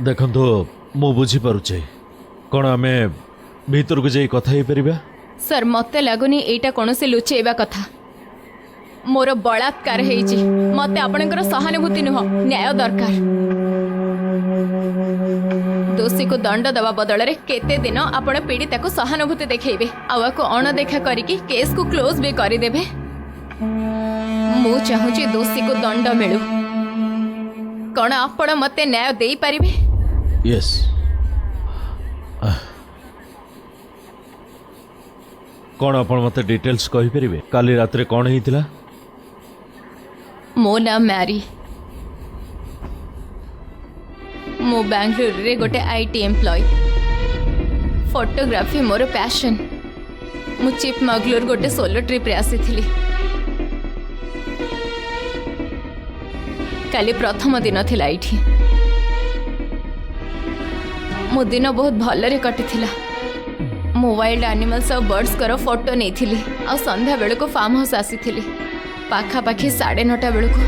ଦେଖନ୍ତୁ, ମୁଁ ବୁଝିପାରୁଛି। କ'ଣ ଆମେ ଭିତରକୁ ଯାଇ କଥା ହେଇପାରିବା? ସାର୍, ମତେ ଲାଗୁନି ଏଇଟା କୌଣସି ଲୁଚେଇବା କଥା। ମୋର ବଳାତ୍କାର ହେଇଛି। ମତେ ଆପଣଙ୍କର ସହାନୁଭୂତି ନୁହଁ, ନ୍ୟାୟ ଦରକାର। ଦୋଷୀକୁ ଦଣ୍ଡ ଦେବା ବଦଳରେ କେତେ ଦିନ ଆପଣ ପୀଡ଼ିତାକୁ ସହାନୁଭୂତି ଦେଖେଇବେ? ଆଉ ଆକୁ ଅଣଦେଖା କରିକି କେସ୍କୁ କ୍ଲୋଜ୍ ବି କରିଦେବେ? ମୁଁ ଚାହୁଁଛି ଦୋଷୀକୁ ଦଣ୍ଡ ମିଳୁ। କ'ଣ ଆପଣ ମତେ ନ୍ୟାୟ ଦେଇପାରିବେ? ୟେସ୍। କ'ଣ ଆପଣ ମୋତେ ଡିଟେଲ୍ସ କହିପାରିବେ, କାଲି ରାତିରେ କ'ଣ ହେଇଥିଲା? ମୋ ନାଁ ମ୍ୟାରି। ମୁଁ ବାଙ୍ଗାଲୋରରେ ଗୋଟେ IT employee. Photography ମୋର ପ୍ୟାସନ୍। ମୁଁ ଚିକମଗଲୁର ଗୋଟେ ସୋଲୋ ଟ୍ରିପ୍ରେ ଆସିଥିଲି। କାଲି ପ୍ରଥମ ଦିନ ଥିଲା ଏଇଠି। ମୋ ଦିନ ବହୁତ ଭଲରେ କଟିଥିଲା। ମୁଁ ୱାଇଲ୍ଡ ଆନିମଲ୍ସ ଆଉ ବର୍ଡସ୍ଙ୍କର ଫଟୋ ନେଇଥିଲି ଆଉ ସନ୍ଧ୍ୟା ବେଳକୁ ଫାର୍ମ ହାଉସ୍ ଆସିଥିଲି। ପାଖାପାଖି 9:30 ବେଳକୁ।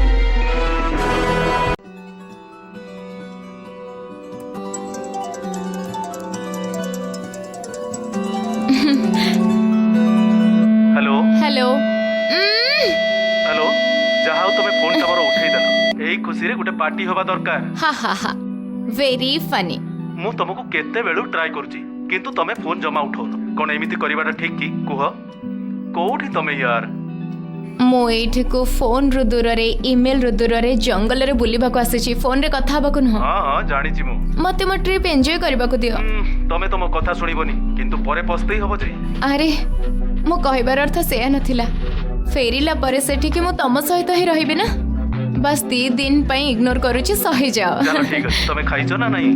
ହ୍ୟାଲୋ। ହ୍ୟାଲୋ। ହ୍ୟାଲୋ, ଯାହା ହଉ ତମେ ଫୋନଟା ମୋର ଉଠେଇ ଦେଲ। ଏଇ ଖୁସିରେ ଗୋଟେ ପାର୍ଟି ହବା ଦରକାର। ହା ହା ହା, ଭେରି ଫନି। ମୁଁ ତମକୁ କେତେବେଳୁ ଟ୍ରାଏ କରୁଛି, କିନ୍ତୁ ତମେ ଫୋନ ଜମା ଉଠଉନ। କଣ ଏମିତି କରିବାଟା ଠିକ କି କୁହ? କୋଉଠି ତମେ ୟାର? ମୁଁ ଏଇଠିକୁ ଫୋନ୍ରୁ ଦୂରରେ, ଇମେଲରୁ ଦୂରରେ, ଜଙ୍ଗଲରେ ବୁଲିବାକୁ ଆସିଛି, ଫୋନରେ କଥା ହେବାକୁ ନୁହଁ। ହଁ ହଁ, ଜାଣିଛି ମୁଁ। ମତେ ମୋ ଟ୍ରିପ୍ ଏନ୍ଜୟ କରିବାକୁ ଦିଅ। ତମେ ତମ କଥା ଶୁଣିବନି, କିନ୍ତୁ ପରେ ପସ୍ତେଇ ହବ ଯେ। ଆରେ, ମୋ କହିବାର ଅର୍ଥ ସେୟା ନଥିଲା। ଫେରିଲା ପରେ ସେଠିକି ମୁଁ ତମ ସହିତ ହିଁ ରହିବି ନା। ବାସ୍ 2 ଦିନ ପାଇଁ ଇଗ୍ନୋର କରୁଛି, ସହିଯାଅ। ଚାଲ, ଠିକ ଅଛି। ତମେ ଖାଇଛ ନା ନାହିଁ?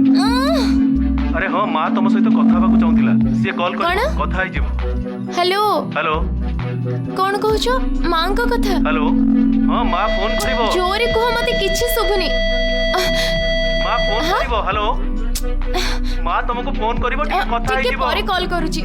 ଆରେ ହଁ, ମା ତମ ସହିତ କଥା ହେବାକୁ ଚାହୁଁଥିଲା। ସିଏ କଲ୍ କଣ? କରିବ, କଥା ହେଇଯିବ। ହ୍ୟାଲୋ। ହ୍ୟାଲୋ। କଣ କହୁଛ? ମାଙ୍କ କଥା? ହ୍ୟାଲୋ, ହଁ, ମା ଫୋନ କରିବ। ଜୋରେ କୁହ, ମତେ କିଛି ଶୁଭୁନି। ମା ଫୋନ କରିବ। ହ୍ୟାଲୋ, ମା ତମକୁ ଫୋନ କରିବ, ଟିକେ କଥା ଟିକେ ହେଇଯିବ। ପରେ କଲ୍ କରୁଛି।